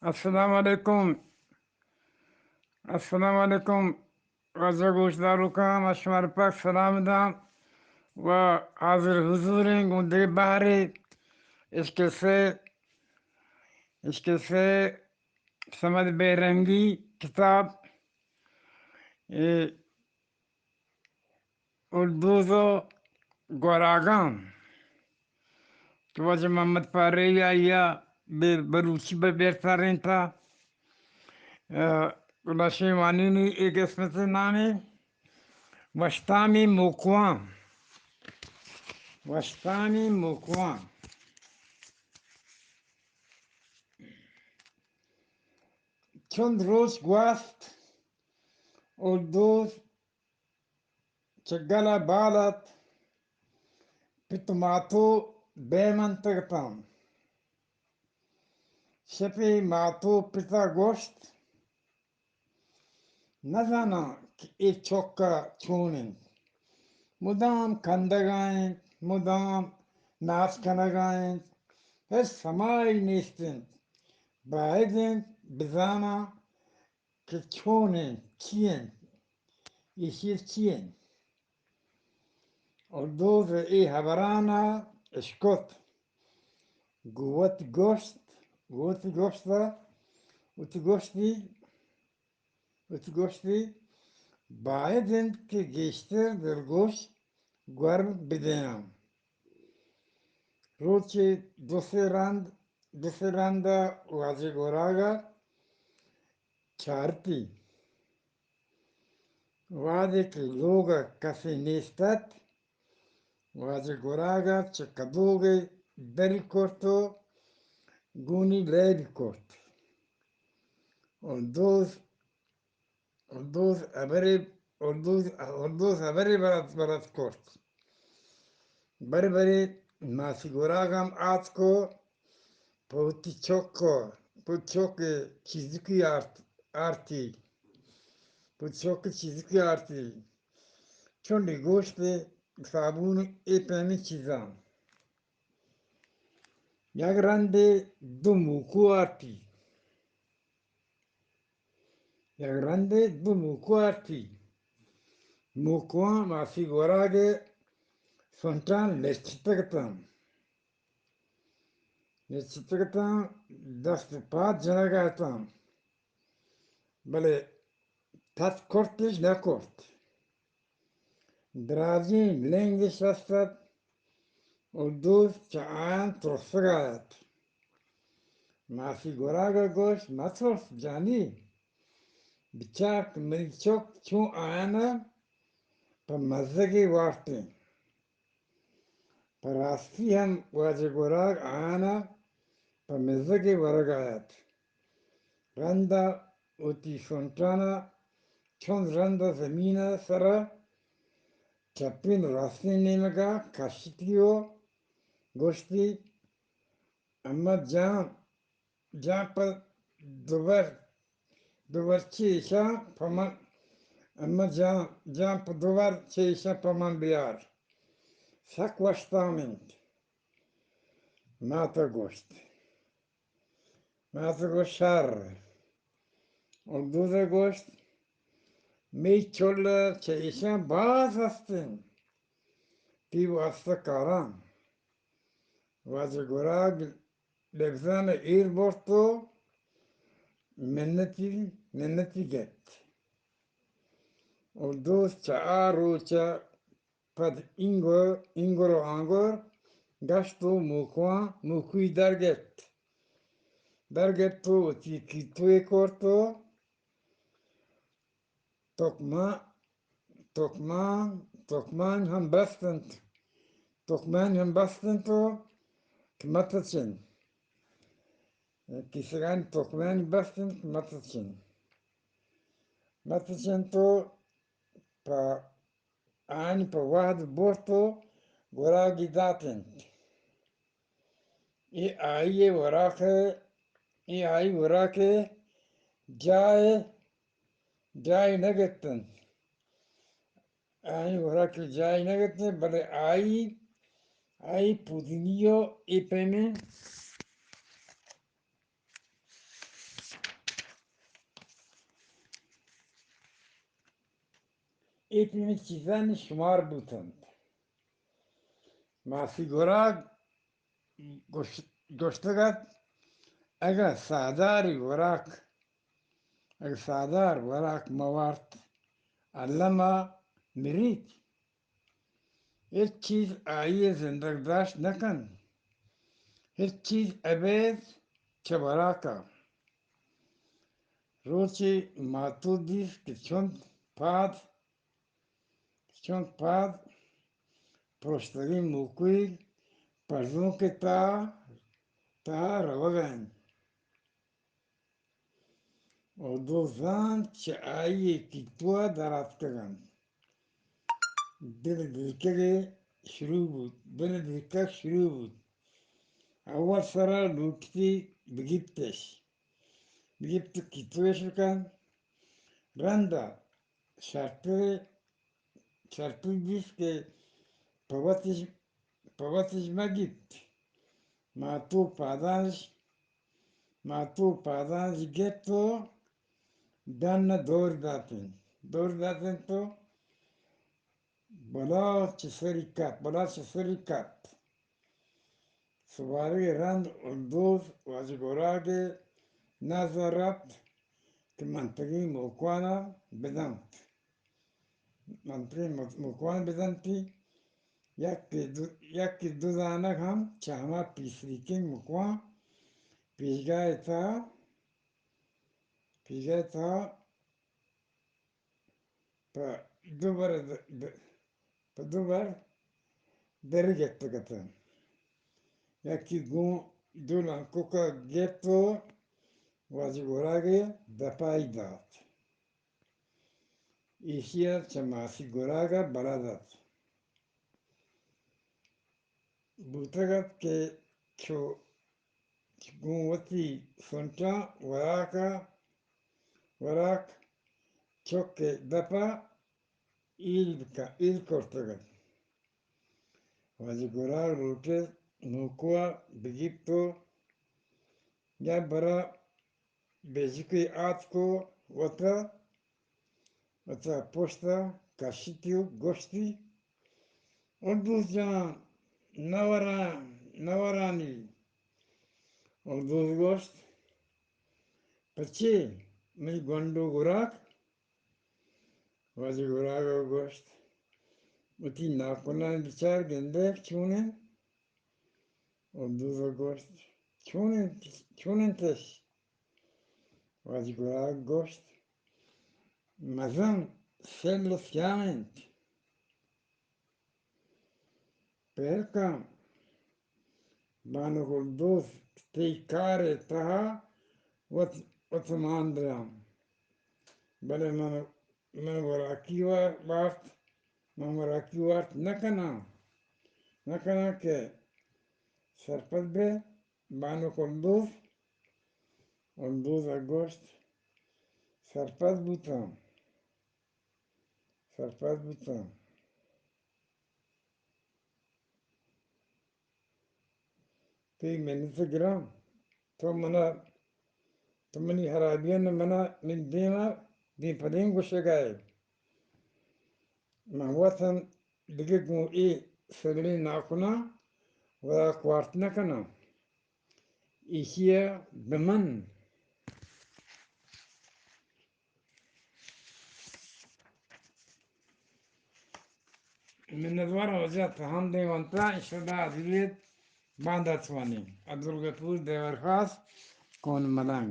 السلام علیکم۔ السلام علیکم۔ واجہ گوشداروکاں، ما شمارا پاک سلام داں و حاضر حضوریں گوں دگہ بہرے، اشکسے، اشکسے صمد بہرنگی کتاب، اے الدوز و گوراگاں کہ واجہ محمد پارہی آئی ءَ بہ بلوچی بہ بہترینتا۔ ءُ گڑا شے وانینی اے قسمت ءِ نام ایں وشتامی موکواں۔ وشتامی موکواں۔ چند روچ گوست، الدوز چہ گل ءَ بال ات، پت ءُ ماتو بے منتگ اتاں۔ شپے ماتو پت ءَ گوشت، نزاناں کہ اے چک ءَ چون اِنت، مدام کندگ ءَ اِنت، مدام ناز کنگ ءَ اِنت، ہچ سمائی نیست اِنت۔ باید اِنت بزاناں کہ چون اِنت، چی اِنت، ایشی ءَ چی اِنت؟ الدوز ءَ اے ہبران ءَ اشکت، گوں وت گوشت، گوں وت گوشت، وت گوشتی، وت گوشتی، باید اِنت کہ گیشتر دلگوش گور بدیاں۔ روچے دو سے رند، دو سے رند ءَ واجہ گوراگ ءَ چارتی۔ وہدے کہ لوگ ءَ کسے نیست ات، واجہ گوراگ ءَ چہ کدوگ ءَ دری کرت ءُ گونی لیب کرت۔ الدوز، الدوز ہبرے، الدوز، الدوز ہبرے برت، برت کرت۔ برے برے ماسی گوراگ ہم آتک ءُ پہ وتی چک ءَ، پہ چک ءَ چیزکی آرت، آرتی۔ پہ چک ءَ چیزکی آرتی۔ چنڈے گوشت ءُ صابون، اے پیمیں چیزاں۔ یک رندے دو موکو آرتی۔ یک رندے دو موکو آرتی۔ موکواں ماسی گوراگ ءِ سنٹاں لچتگ اتاں۔ لچتگ اتاں، دست ءُ پاد جنگ ءَ اتاں، بلے تت کرتش نہ کرت۔ درازیں لنگش است ات، الدوز چہ آیاں ترسگ ءَ ات۔ ماسی گوراگ ءَ گوشت، مترس جانی، بچار کہ منی چک چون آیان ءَ پہ مزگے وارتیں۔ پہ راستی ہم واجہ گوراگ آیان ءَ پہ مزگے ورگ ءَ ات۔ رند ءَ وتی سنٹان ءَ چنت رند ءَ زمین ءِ سر ءَ چپیں راستیں نیمگ ءَ کشتی ءُ گوشتی، اما جان، جان پہ دوبر، دوبر چہ ایشاں پہ من، اما جان، جان پہ دوبر چہ ایشاں پہ من بیار۔ سک وش تام اِنت۔ مات ءَ گوشت۔ مات ءَ گوشت، شر۔ الدوز ءَ گوشت، مئی چل چہ ایشاں باز ہست اِنت۔ تئی واستہ کاراں۔ واجہ گوراگ لبزان ءَ ایر برت ءُ منتی، منتی گپت۔ الدوز چہ آ روچ ءَ پد اینگر، اینگر ءُ آنگر گشت ءُ موکواں، موکوئی در گپت۔ در گپت ءُ وتی کیتوے کرت ءُ تکمان، تکمان، تکمان ہم بست اَنت۔ تکمان ہم بست اَنت ءُ کہ متچن۔ کیسگانی تکمان بست اَنت کہ متچن۔ متچن ءُ پہ آنی پہ وہد برت ءُ گوراگی دات اَنت۔ اے آئی ءِ وراک ءِ، اے آئی وراک ءِ جاہ ءِ، جاہ ءِ نہ گپت اَنت۔ آئی وراک ءِ جاہ ءِ نہ گپت اَنت، بلے آئی، آئی پودینی ءُ اے پیمیں، اے پیمیں چیزانی شمار بوت انت۔ ماسی گراگ گوش-، گوشتگ ات، اگاں ساہداری وراک، اگاں ساہدار وراک مہ وارت، الم ءَ مریت، ہچ چیز آئی ءِ زندگ داشت نہ کنت، ہچ چیز ابید چہ وراک ءَ۔ روچے ماتو دیست کہ چنت پاد، چنت پاد پروشتگیں موکوئے پرزونک ءِ تہا، تہا روگ ءَ انت۔ اردوز زانت چہ آئی ءِ کیتو ءَ در آتکگ انت۔ دل دلکگ ءَ شروع بوت، دل دلکگ شروع بوت۔ اول سرا لوٹتی بگپتش، بگپت کیتوش بکن۔ رندا شرتر، شرتر دیست کہ پہ وتش، پہ وتش مہ گیپت۔ ماتو پادانش، ماتو پادانش گپت و ڈن دور داتن، دور داتن تو بلا چہ سری کپت، بلا چہ سری کپت۔ سوارگ ءِ رند اردوز واجہ گوراگ ءِ نز ءَ رپت کہ منتگیں موکوان ءَ بدنت۔ منتگیں مک-، موکوان بدنتی۔ یکے دو، یکے دو دانگ ہم چہ ہما پیسریکیں موکوان پیشگاہ ءِ تہا، پیشگاہ ءِ تہا پہ دو بر د-، د-، پہ دو بر در گپتگ اتنت۔ یکے گوں دو لنکک ءَ گپت و واجہ گوراگ ءِ دپائی دات۔ ایشی ءَ چہ ماسی گوراگ ءَ بلد ات۔ بوتگ ات کہ چو گوں وتی سنٹاں وراک ءَ، وراک چک ءِ دپ ءَ ایل بکن، ایل کرتگ ات۔ واجہ گوراگ لوٹت موکو ءَ بگیپت و یک برا بیجکے آتک و وت ءَ، وت ءَ پشت ءَ کشتی و گوشتی، اردوز جان، نہ وران، نہ ورانی۔ اردوز گوشت، پچے منی گونڈو گوراک؟ واجہ گوراگ ءَ گوشت، وتی ناکناں بچار گندئے چون انت؟ اردوز ءَ گوشت، چون انت، چون انتش؟ واجہ گوراگ گوشت، مزن سل و سیاہ انت۔ پہل کن، بانک اردوز، تئی کار ءِ تہا وت، وت مان دیاں۔ بلے من، من وراکی وا-، وارت، من وراکی وارت نہ کناں، نہ کناں کہ سرپد بے، بانک اردوز۔ اردوز ءَ گوشت، سرپد بوتاں، سرپد بوتاں۔ تئی منت گراں، تو منا، تو منی ہرابیاں منا، منی دیما دیم پہ دیم گوشگا ئے۔ من وت ہم دگہ گوں اے سگلیں ناکناں وراک وارت نہ کناں۔ ایشی ءَ بہ من۔ منتوار واجہ تہام دیم انت، انشاءاللہ حاضر بیت، باندا توانیں۔ عبدالغفور دیورخاص، کون ملنگ۔